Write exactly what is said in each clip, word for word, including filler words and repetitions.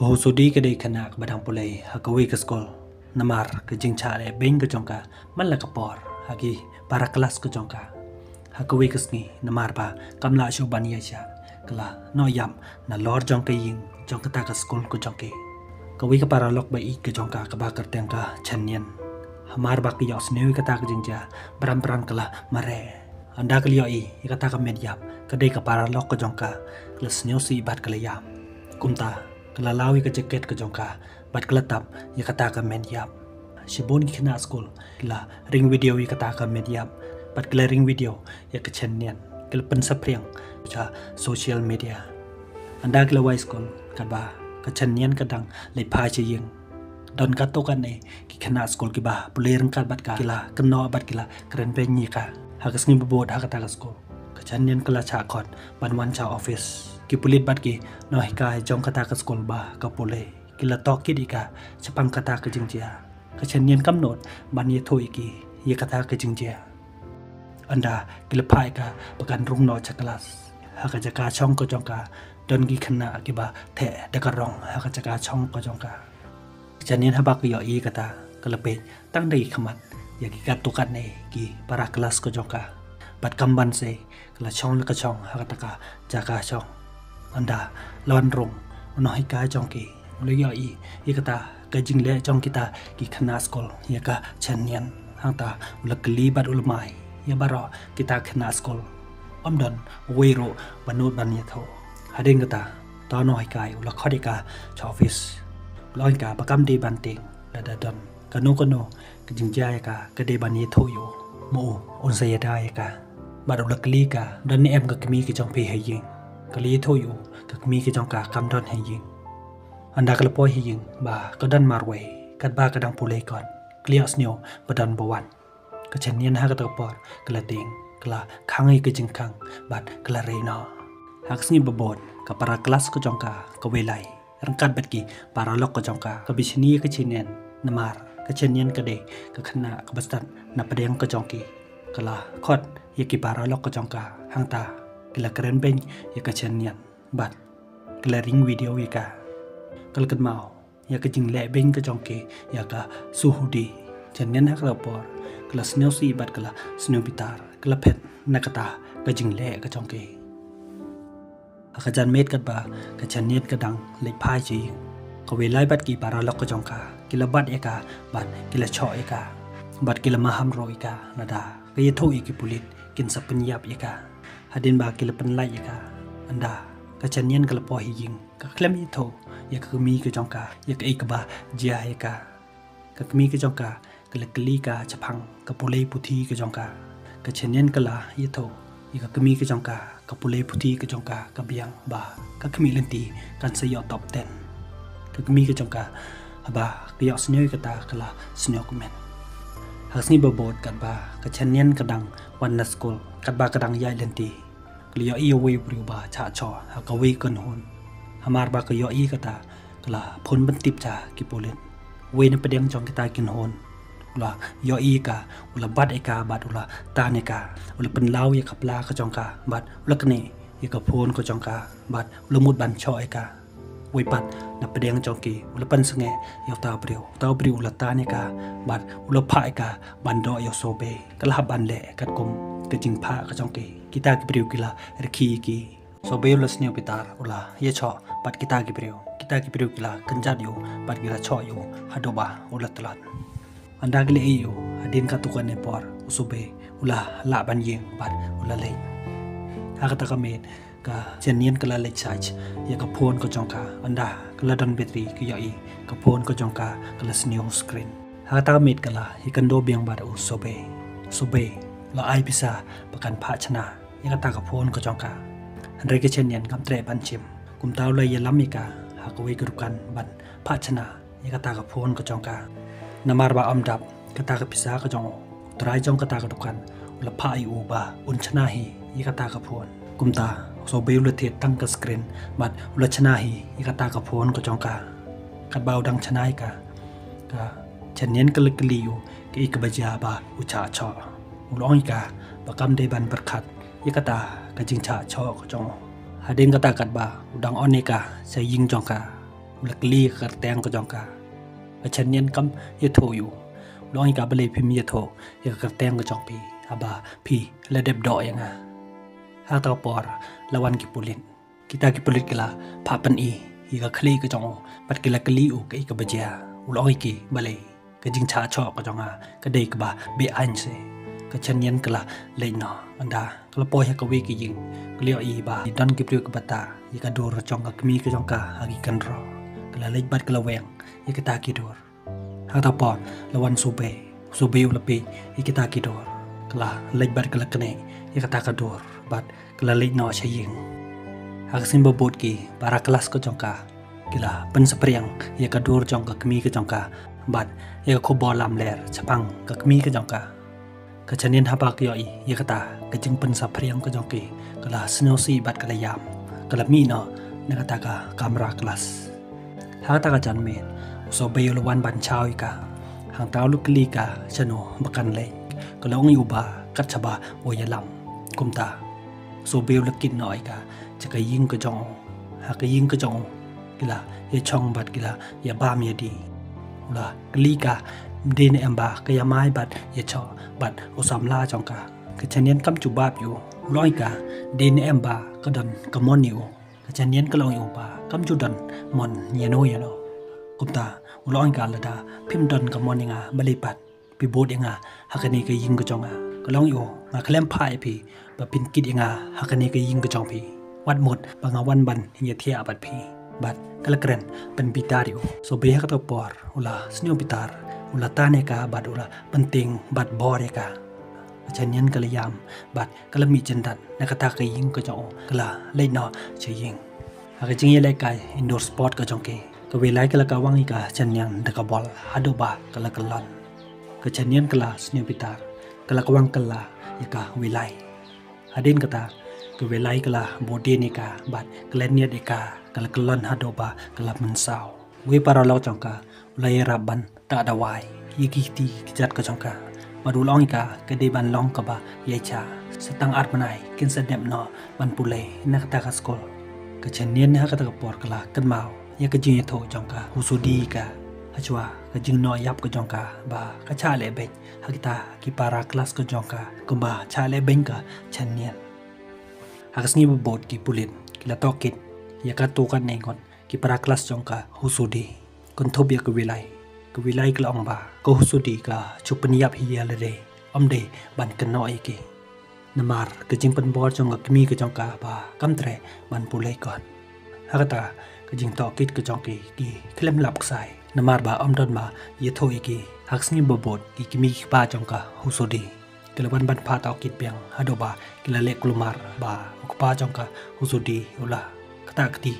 Bhusuddhi ka dei ka khynnah kaba dang pule ha kawei ka skul. Namar ka jingshah lehbeiñ ka jong ka man la ka por ha ki para klas ka jong ka. Ha kawei ka sngi, namar ba kam lah shuh ban ïaishah, ka la noh ïap nalor jong ka ïing jong kata ka skul ka jong ki. Kawei ka paralok ba ïeit ka jong ka kaba kyrteng ka Channian, hamar ba ka ïohsngew ïa kata ka jingjia, bran bran ka la mareh. Ynda ka la ïohi ïa kata ka met ïap, ka dei ka paralok ka jong ka, ka la sngewsih bad ka la ïap. Kumta ka la law ïa ka jaket ka jong ka bad ka la tap ïa kata ka met ïap. Shibun ki khynnah skul ki la ring video ïa kata ka met ïap bad ki la ring video ïa ka Channian, ki la pynsaphriang sha social media. Ynda ki la wai skul, katba ka Channian ka dang leit phai sha ïing, don katto katne ki khynnah skul kiba pule ryngkat bad ka ki la kynnoh bad ki la kren beiñ ïa ka. Ha ka sngi ba bud ha kata ka skul, ka Channian ka la shah khot ban wan sha office. Ki pulit bad ki nonghikai jong kata ka skul ba ka pule ki la tohkit ïa ka shaphang kata ka jingjia. Ka Channian kam nud ban ïathuh ïa ki ïa kata ka jingjia. Ynda ki la phah ïa ka ba kan rung noh sha klas. Ha ka jaka shong ka jong ka, don ki khynnah kiba theh da ka rong ha ka jaka shong ka jong ka. Ka Channian haba ka ïohi ïa kata, ka la peit tang da ki khmat ïa ki katto katne ki para klas ka jong ka. Bad kam ban sei, ka la shong la ka shong ha kata ka jaka shong. Ynda la wan rung u nonghikai jong ki, u la ïohi ïa kata ka jingleh jong kita ki khynnah skul ïa ka Channian. Hangta u la kylli bad u la mai ïa baroh kita khynnah skul. Ym don uwei ruh ba nud ban ïathuh. Hadien kata, uta u nonghikai u la khot ïa ka sha office. U la ong ïa ka ba kam dei ban tieng lada don kano kano ka jingjia ïa ka, ka dei ban ïathuh ïa u. Ma u un sa ïada ïa ka. Bad u la kylli ïa ka, don ne em ka kmie ka jong phi ha ïing? Ka la ïathuh ïa u, ka kmie ka jong ka kam don ha ïing. Ynda ka la poi ha ïing ba ka don marwei, katba ka dang pule kot, ka la ïohsngew ba don ba wan. Ka Channian ha kata ka por ka la tieng, ka la khang ïa ka jingkhang bad ka la rieh noh. Ha ka sngi ba bud, ka para klas ka jong ka, ka Wei Lai, ryngkat bad ki paralok ka jong ka, ka bishni ïa ka Channian, namar ka Channian ka dei ka khynnah kaba stad na pdeng ka jong ki. Ka la khot ïa ki paralok ka jong ka, hangta ki la kren beiñ ïa ka Channian bad ki la ring video ïa ka. Ka la kynmaw ïa ka jingleh beiñ ka jong ki ïa ka Suhudi. Channian ha kata ka por ka la sngewsih bad ka la sngewbitar, ka la phet na kata ka jingleh ka jong ki. Ha ka janmiet katba ka Channian ka dang leit phai sha ïing, ka Wei Lai bad ki paralok ka jong ka ki la bat ïa ka bad ki la shoh ïa ka. Bad ki la maham ruh ïa ka, lada ka ïathuh ïa ki pulit kin sa pynïap ïa ka. Hadien ba ki la pynlait ïa ka, ynda ka Channian ka la poi ha ïing, ka khlem ïathuh ïa ka kmie ka jong ka ïa kaei kaba jia ïa ka. Ka kmie ka jong ka ka la kylli ka shaphang ka pule puthi ka jong ka. Ka Channian ka la ïathuh ïa ka kmie ka jong ka, ka pule puthi ka jong ka ka biang ba ka khmih lynti kan sa ïoh top ten. Ka kmie ka jong ka haba ka ïohsngew ïa kata ka la sngewkmen. Ha ka sngi ba bud katba ka Channian ka dang wan na skul, katba ka dang ïaid lynti, ka la ïohi ïa uwei u briew ba shah shoh ha kawei ka kynhun. Hamar ba ka ïohi kata, ka la phone ban tip sha ki pulit. Uwei na pdeng jong kita ki kynhun u la ïohi ïa ka, u la bat ïa ka bad u la tan ïa ka, u la pynlaw ïa ka pla ka jong ka bad u la knieh ïa ka phone ka jong ka bad u la mut ban shoh ïa ka. Uwei pat na pdeng jong ki u la pynsangeh ïa uta u briew. Uta u briew u la tan ïa ka bad u la phah ïa ka ban doh ïa u Sobei. Ka la hap ban leh katkum ka jingphah ka jong ki. Kita ki briew ki la rkhie ïa ki. Sobei u la sngewbitar, u la ïashoh bad kita ki briew. Kita ki briew ki la kynjat ïa u bad ki la shoh ïa u haduh ba u la tlot. Ynda ki la ïeh ïa u, hadien katto katne por, u Sobei u la lah ban ïeng bad u la leit. Ha kata ka miet ka Channian ka la leit charge ïa ka phone ka jong ka, ynda ka la don battery ka ïohi ka phone ka jong ka ka la sniew screen. Ha kata ka miet ka la ïakynduh biang bad u Sobei. Sobei u la ai pisa ba kan phah shna ïa kata ka phone ka jong ka. Hynrei ka Channian kam treh ban shim. Kumta u la ïalam ïa ka ha kawei ka dukan ban phah shna ïa kata ka phone ka jong ka. Namar ba ym dap kata ka pisa ka jong u, u trai jong kata ka dukan u la phah ïa u ba un shna hi ïa kata ka phone. Kumta u Sobei u la thied tang ka screen bad u la shna hi ïa kata ka phone ka jong ka. Katba u dang shna ïa ka, ka Channian ka la kylli ïa u kaei kaba jia ba u shah shoh. U la ong ïa ka ba kam dei ban pyrkhat ïa kata ka jingshah shoh ka jong u. Hadien kata katba u dang on ïa ka sha ïing jong ka, U la kylli ïa ka kyrteng ka jong ka. Ka Chen Nian kam ïathuh ïa u. U la ong ïa ka, balei phim ïathuh ïa ka kyrteng ka jong phi haba phi la dep doh ïa nga? Ha kata ka por la wan ki pulit. Kita ki pulit ki la phah pyni ïa ka khlieh ka jong u bad ki la kylli u kaei kaba jia. U la ong ïa ki, balei ka jingshah shoh ka jong nga ka dei kaba beaiñ seh. Ka Chen Nian ka la leit noh. Ynda ka la poi ha kawei ka ïing, ka la ïohi ba don ki briew kiba tah ïa ka dur jong ka kmie ka jong ka ha ki kynroh. Ka la leit bad ka la weng ïa kita ki dur. Ha kata ka por la wan u Sobe. U Sobe u la peit ïa kita ki dur. Ka la leit bad ka la knieh ïa kata ka dur bad ka la leit noh sha ïing. Ha ka sngi ba bud ki para klas ka jong ka ki la pynsaphriang ïa ka dur jong ka kmie ka jong ka bad ïa ka khubor lamler shaphang ka kmie ka jong ka. Ka Chen Nian haba ka ïohi ïa kata ka jingpynsaphriang ka jong ki, ka la sngewsih bad ka la ïam. Ka la mih noh na kata ka kamra klas. Ha kata ka janmiet u Sobe u la wan ban shaw ïa ka. Hangta u la kylli ïa ka shano ba kan leit. Ka la ong ïa u ba kat shaba u ïalam. Kumta u Sobe u la kit noh ïa ka sha ka ïing ka jong u. Ha ka ïing ka jong u ki la ïashong bad ki la ïabam ïadih. U la kylli ïa ka, dei ne em ba ka ïamai bad ïashoh bad u samla jong ka? Ka Chen Nian kam jubab ïa u. U la ong ïa ka, dei ne em ba ka don ka mon ïa u? Ka Chen Nian ka la ong ïa u ba kam ju don mon ïano ïano. Kumta u la ong ïa ka, lada phim don ka mon ïa nga, balei pat phi bud ïa nga ha kane ka ïing ka jong nga? Ka la ong ïa u, nga khlem phah ïa phi ba phin kit ïa nga ha kane ka ïing ka jong phi. Wat mut ba nga wan ban ïathiah bad phi. Bad ka la kren pynbitar ïa u. U Sobe ha kata ka por u la sniew bitar, u la tan ïa ka bad u la pyntieng bad bor ïa ka. Ka Chen Nian ka la ïam bad ka la mih jyndat na kata ka ïing ka jong u, ka la leit noh sha ïing. Ha ka jingïalehkai indoor sport ka jong ki, ka Wilai ka la kawang ïa ka Chen Nian da ka bol haduh ba ka la kyllon. Ka Chen Nian ka la sniew bitar, ka la kawang kylla ïa ka Wilai. Hadien kata ka Wilai ka la bud dien ïa ka bad ka la niad ïa ka, ka la kyllon haduh ba ka la mynsaw. Uwei u paralok jong ka u la ïarap ban tah dawai ïa ki kti ki jait ka jong ka. Bad u la ong ïa ka, ka dei ban long kaba ïaishah. Sa tang ar bnai kin sa dep noh ban pule na kata ka skul. Ka Chen Nian ha kata ka por ka la kynmaw ïa ka jingïathuh jong ka Husudi ïa ka. Hashwa ka jingnoh ïap ka jong ka ba ka shah leh beiñ ha kita ki para klas ka jong ka kumba shah leh beiñ ka Chen Nian. Ha ka sngi ba bud ki pulit ki la tohkit ïa katto katne ngut ki para klas jong ka Husudi. Kynthup ïa ka Wilai, ka Wilai ka la ong ba ka Husudi ka shu pynïap hi ïa lade, ym dei ban kynnoh ïa ki. Namar ka jingpynbor jong ka kmie ka jong ka ba kam treh ban pule kot. Ha kata ka jingtohkit ka jong ki, ki khlem lap ksai namar ba ym don ba ïathuh ïa ki. Ha ka sngi ba bud ki kmie ki kpa jong ka Husudi ki la wan ban phah tohkit biang haduh ba ki la leh kulmar ba u kpa jong ka Husudi u la ktah kti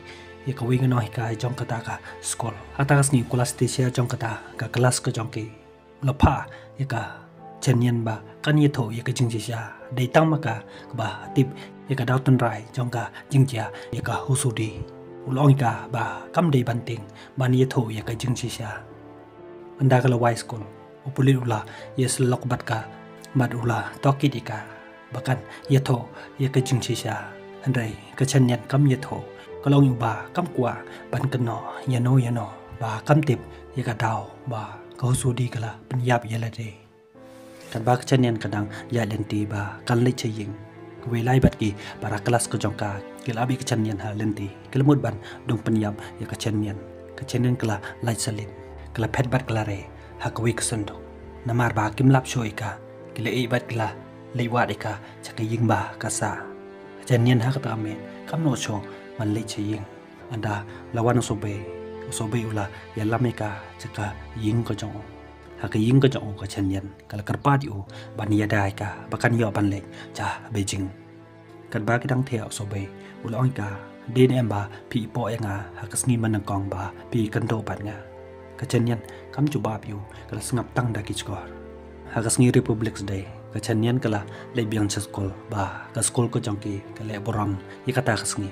ïa kawei ka nonghikai jong kata ka skul. Ha kata ka sngi u Anastasia jong kata ka klas ka jong ki u la phah ïa ka Chen Nian ba kan ïathuh ïa ka jingshisha. Dei tang ma ka kaba tip ïa ka daw tynrai jong ka jingjia ïa ka Husudi. U la ong ïa ka ba kam dei ban tieng ban ïathuh ïa ka jingshisha. Ynda ka la wai skul, u pulit u la ïasyllok bad ka bad u la tohkit ïa ka ba kan ïathuh ïa ka jingshisha. Hynrei ka Chen Nian kam ïathuh, ka la ong ïa u ba kam kwah ban kynnoh ïano ïano, ba kam tip ïa ka daw ba ka Husudi ka la pynïap ïa lade. Katba ka Chen Nian ka dang ïaid lynti ba kan leit sha ïing, ka Wilai bad ki para klas ka jong ka ki la ap ïa ka Chen Nian ha lynti. Ki la mut ban dung pynïap ïa ka Chen Nian. Ka Chen Nian ka la lait shalynter, ka la phet bad ka la reh ha kawei ka synduk. Namar ba kim lap shuh ïa ka, ki la ïeh bad ki la leit wad ïa ka sha ka ïing ba ka sah. Ka Chen Nian ha kata ka miet kam noh shuh ban leit sha ïing. Ynda la wan u Sobe, u Sobe u la ïalam ïa ka sha ka ïing ka jong u. Ha ka ïing ka jong u ka Chen Nian ka la kyrpad ïa u ban ïada ïa ka ba kan ïoh ban leit sha Beijing. Katba ki dang thiah u Sobe u la ong ïa ka, dei ne em ba phi ïehnoh ïa nga ha ka sngi mynnyngkong ba phi kynduh bad nga? Ka Chen Nian kam jubab ïa u, ka la sngap tang da ki shkor. Ha ka sngi Republic Day ka Chen Nian ka la leit biang sha skul ba ka skul ka jong ki ka leh burom ïa kata ka sngi.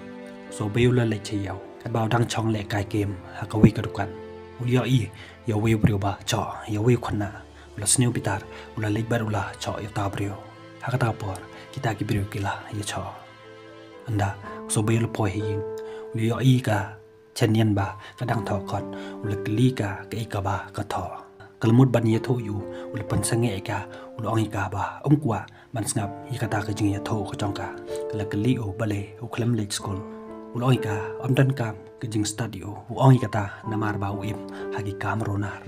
U Sobe u la leit sha ïew katba u dang shong leh kai game ha kawei ka dukan. U ïohi ïa uwei u briew ba shoh ïa uwei u khynnah. U la sniew bitar, u la leit bad u la shoh ïa uta u briew. Ha kata ka por kita ki briew ki la ïashoh. Ynda u Sobe u la poi ha ïing u la ïohi ïa ka Chen Nian ba ka dang thoh kot, u la kylli ka kaei kaba ka thoh. Ka la mut ban ïathuh ïa u, u la pynsangeh ïa ka, u la ong ïa ka ba um kwah ban sngap ïa kata ka jingïathuh ka jong ka. Ka la kylli u balei u khlem leit skul. U la ong ïa ka um donkam ka jingstad ïa u. U ong ïa kata namar ba u im ha ki kam runar.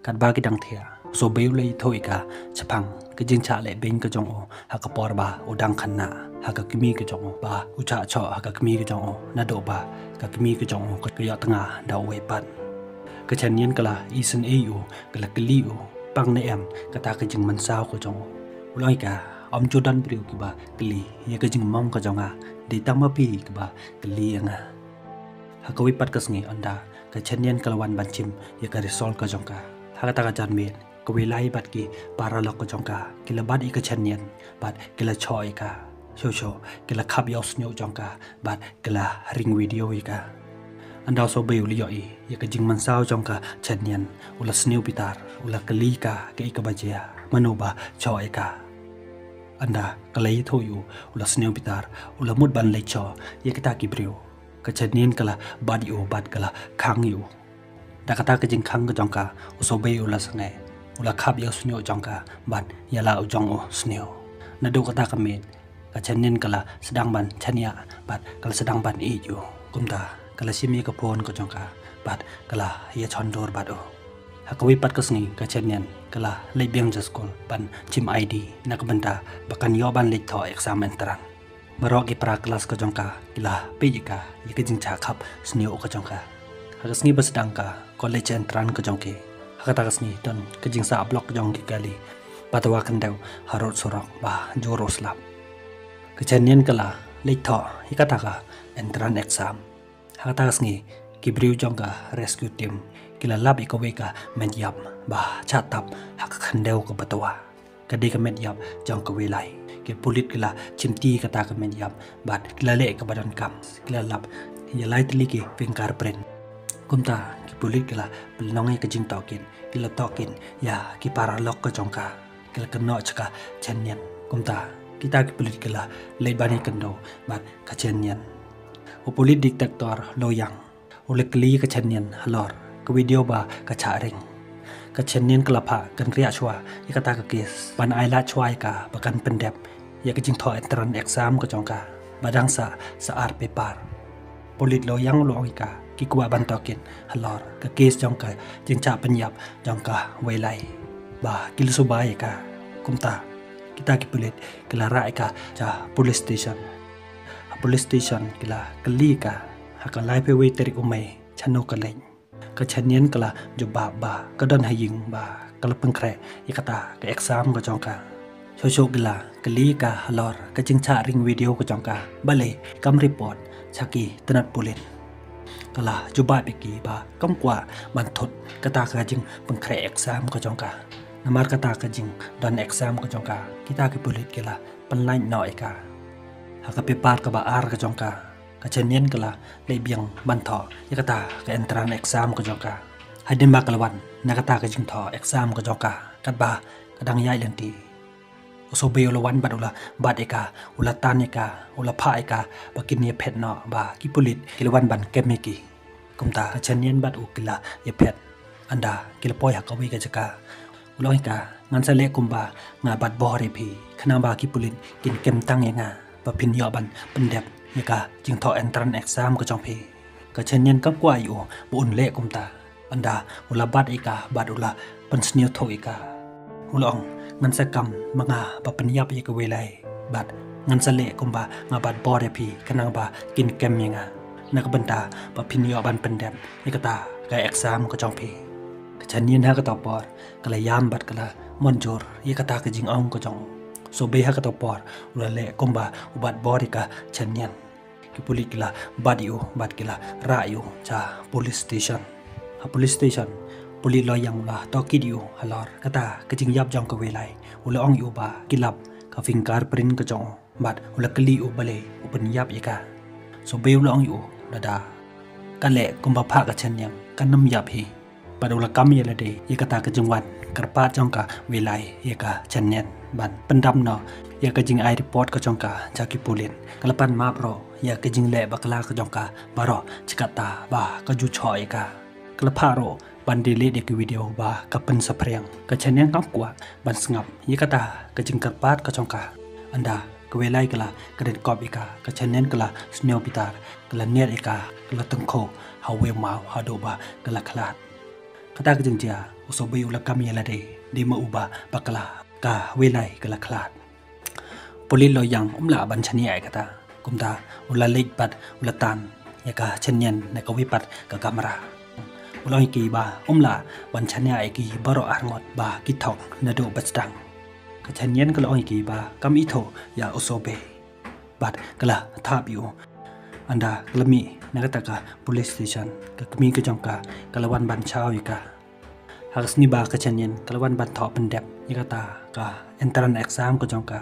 Katba ki dang thiah, u Sobei u la ïathuh ïa ka shaphang ka jingshah leh beiñ ka jong u ha ka por ba u dang khynnah ha ka kmie ka jong u, ba u shah shoh ha ka kmie ka jong u naduh ba ka kmie ka jong u ka ïoh tnga da uwei pat. Ka Chen Nian ka la isynei ïa u, ka la kylli u, pang ne em kata ka jingmynsaw ka jong u. U la ong ïa ka, ym ju don briew kiba kylli ïa ka jingmong ka jong nga, dei tang ma phi kiba kylli ïa nga. Ha kawei pat ka sngi, ynda ka Chen Nian ka la wan ban shim ïa ka result ka jong ka, ha kata ka janmiet, ka Wei Lai bad ki paralok ka jong ka ki la bat ïa ka Chen Nian bad ki la shoh ïa ka. Shuh shuh ki la khap ïa u shñiuh jong ka bad ki la ring video ïa ka. Ynda u Sobei u la ïohi ïa ka jingmynsaw jong ka Chen Nian, u la sniew bitar, u la kylli ka kaei kaba jia, mano ba shoh ïa ka. Ynda ka la ïathuh ïa u, u la sniew bitar, u la mut ban leit shoh ïa kita ki briew. Ka Chen Nian ka la bat ïa u bad ka la khang ïa u. Da kata ka jingkhang ka jong ka, u Sobei u la sangeh, u la khap ïa u shñiuh jong ka bad ïa la u jong u shñiuh. Naduh kata ka miet, ka Chen Nian ka la sdang ban shaniah bad ka la sdang ban ïeit ïa u. Kumta ka la shim ïa ka phone ka jong ka bad ka la ïa shon dur bad u. Ha kawei pat ka sngi, ka Chen Nian ka la leit biang sha skul ban shim I D na ka bynta ba kan ïoh ban leit thoh exam entrance. Baroh ki para klas ka jong ka ki la peit ïa ka ïa ka jingshah khap shñiuh ka jong ka. Ha ka sngi ba sdang ka college entrance ka jong ki, ha kata ka sngi don ka jingsah block ka jong ki kali ba twa khyndew harud surok ba jur u slap. Ka Chen Nian ka la leit thoh ïa kata ka entrance exam. Ha kata ka sngi, ki briew jong ka rescue team ki la lap ïa kawei ka met ïap ba shah tap ha ka khyndew kaba twa. Ka dei ka met ïap jong ka Wei Lai. Ki pulit ki la shimti kata ka met ïap bad ki la leh kaba donkam, ki la lap ïa lai tylli ki fingerprint. Kumta ki pulit ki la pynlong ïa ka jingtohkit, ki la tohkit ïa ki paralok ka jong ka, ki la kynnoh sha ka Chen Nian. Kumta kita ki pulit ki la leit ban ïakynduh bad ka Chen Nian. U pulit detector Lo Yang u la kylli ka Chen Nian halor ka video ba ka shah ring. Ka Chen Nian ka la phah kynriah shuwa ïa kata ka case ban ai lad shuwa ïa ka ba kan pyndep ïa ka jingthoh entrance exam ka jong ka ba dang sah sa ar paper. Pulit Lo Yang u la ong ïa ka, ki kwah ban tohkit halor ka case jong ka jingshah pynïap jong ka Wei Lai, ba ki la suba ïa ka. Kumta kita ki pulit ki la rah ïa ka sha police station. Ha police station ki la kylli ïa ka ha ka laiphew tarik u Mei shano ka leit. Ka Chen Nian ka la jubab ba ka don ha ïing ba ka la pynkhreh ïa kata ka exam ka jong ka. Shuh shuh ki la kylli ïa ka halor ka jingshah ring video ka jong ka, balei kam report sha ki tnat pulit. Ka la jubab ïa ki ba kam kwah ban thut kata ka jingpynkhreh exam ka jong ka. Namar kata ka jingdon exam ka jong ka, kita ki pulit ki la pynlait noh ïa ka. Ha ka paper kaba ar ka jong ka, ka Chen Nian ka la leit biang ban thoh ïa kata ka entrance exam ka jong ka. Hadien ba ka la wan na kata ka jingthoh exam ka jong ka, katba ka dang ïaid lynti, u Sobei u la wan bad u la bat ïa ka, u la tan ïa ka, u la phah ïa ka ba kin ïaphet noh ba ki pulit ki la wan ban kem ïa ki. Kumta ka Chen Nian bad u ki la ïaphet. Ynda ki la poi ha kawei ka jaka, u la ong ïa ka, ngan sa leh kumba nga bat bor ïa phi khnang ba ki pulit kin kem tang ïa nga ba phin ïoh ban pyndep ïa ka jingthoh entrance exam ka jong phi. Ka Chen Nian kam kwah ïa u ba un leh kumta. Ynda u la bat ïa ka bad u la pynsñiawthooh ïa ka, u la ong, ngan sa kam ma nga ba pynïap ïa ka Wei Lai, bad ngan sa leh kumba nga bat bor ïa phi khnang ba kin kem ïa nga, na ka bynta ba phin ïoh ban pyndep ïa kata ka exam ka jong phi. Ka Chen Nian ha kato por ka la ïam bad ka la mynjur ïa kata ka jingong ka jong u. U Sobei ha kato por u la leh kumba u bat bor ïa ka Chen Nian. Ki pulit ki la bat ïa u bad ki la rah ïa u sha police station. Ha police station, pulit Lo Yang u la tohkit ïa u halor kata ka jingïap jong ka Wei Lai. U la ong ïa u ba ki lap ka fingerprint ka jong u bad u la kylli ïa u balei u pynïap ïa ka. U Sobei u la ong ïa u, lada ka leh kumba phah ka Chen Nian, kan ym ïap hi. Bad u la kam ïa lade ïa kata ka jingwan kyrpad jong ka Wei Lai ïa ka Chen Nian. ban pyndam noh ïa ka jingai report ka jong ka sha ki pulit. Ka la pan map ruh ïa ka jingleh bakla ka jong ka baroh shi katta ba ka ju shoh ïa ka. Ka la phah ruh ban delete ïa ki video ba ka pynsaphriang. Ka Chen Nian kam kwah ban sngap ïa kata ka jingkyrpad ka jong ka. Ynda ka Wei Lai ka la kren kop ïa ka, ka Chen Nian ka la sniew bitar, ka la niad ïa ka, ka la tyngkhuh ha uwei u maw haduh ba ka la khlad. Kata ka jingjia u Sobe u la kam ïa lade, dei ma u ba bakla, ka Wei Lai ka la khlad. Pulit Lo Yang um lah ban shaniah ïa kata. Kumta u la leit bad u la tan ïa ka Chen Nian na kawei pat ka kamra. U la ong ïa ki ba um lah ban shaniah ïa ki baroh arngut ba ki thok naduh ba sdang. Ka Chen Nian ka la ong ïa ki ba kam ithuh ïa u Sobe. Bad ka la thap ïa u. Ynda ka la mih na kata ka police station, ka kmie ka jong ka ka la wan ban shaw ïa ka. Ha ka sngi ba ka Chen Nian ka la wan ban thoh pyndep ïa kata ka entrance exam ka jong ka,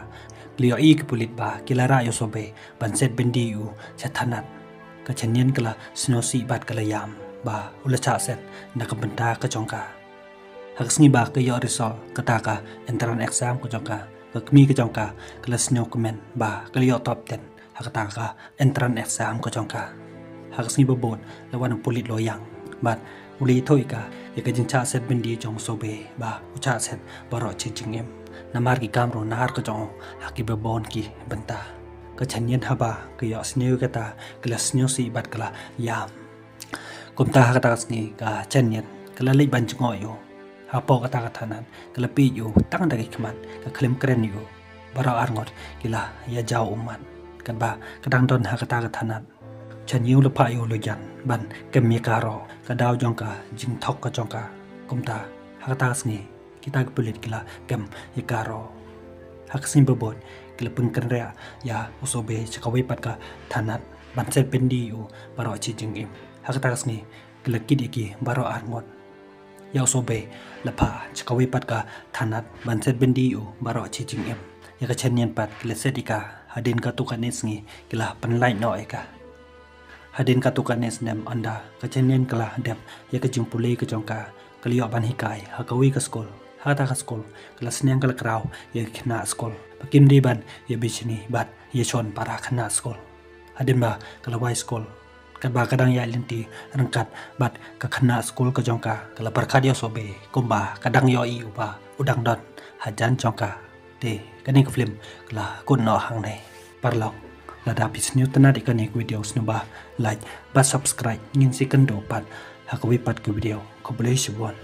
ka la ïohi ki pulit ba ki la rah ïa u Sobe ban set byndi ïa u sha thanat. Ka Chen Nian ka la sngewsih bad ka la ïam ba u la shah set na ka bynta ka jong ka. Ha ka sngi ba ka ïoh result kata ka entrance exam ka jong ka, ka kmie ka jong ka ka la sngewkmen ba ka la ïoh top ten ha kata ka entrance exam ka jong ka. Ha ka sngi ba bud la wan u pulit Lo Yang bad u la ïathuh ïa ka ïa ka jingshah set byndi jong u Sobe ba u shah set baroh shi jingim. Namar ki kam ruh nahar ka jong u ha kiba bun ki bynta. Ka Chen Nian haba ka ïohsngew ïa kata ka la sngewsih bad ka la ïam. Kumta ha kata ka sngi ka Chen Nian ka la leit ban jngoh ïa u. Hapoh kata ka thanat ka la peit ïa u tang da ki khmat, ka khlem kren ïa u. Baroh arngut ki la ïa jaw ummat. Katba ka dang don ha kata ka thanat, Chen Nian u la phah ïa u Lo Yan ban kem ïa ka ruh, ka daw jong ka jingthok ka jong ka. Kumta ha kata ka sngi kita ki pulit ki la kem ïa ka ruh. Ha ka sngi ba bud ki la pynkynriah ïa u Sobe sha kawei pat ka thanat ban set byndi ïa u baroh shi jingim. Ha kata ka sngi ki la kit ïa ki baroh arngut. Ïa u Sobe la phah sha kawei pat ka thanat ban set byndi ïa u baroh shi jingim. Ïa ka Chen Nian pat ki la set ïa ka hadien katto katne sngi, ki la pynlait noh ïa ka. Hadien katto katne snem ynda ka Chen Nian ka la dep ïa ka jingpule ka jong ka, ka la ïoh ban hikai ha kawei ka skul. Ha kata ka skul ka la sniang ka la kraw ïa ka khynnah skul ba kim dei ban ïa bishni bad ïa shon para khynnah skul. Hadien ba ka la wai skul, katba ka dang ïaid lynti ryngkat bad ka khynnah skul ka jong ka, ka la pyrkhat ïa u Sobe kumba ka dang ïohi u ba u dang don hajan jong ka. Te kane ka film ka la kut noh hangne. Paralok, lada phi sngewtynnat ïa kane ka video, sngewbha like bad subscribe, ngin sa ïakynduh pat ha kawei pat ka video. Khublei shibun.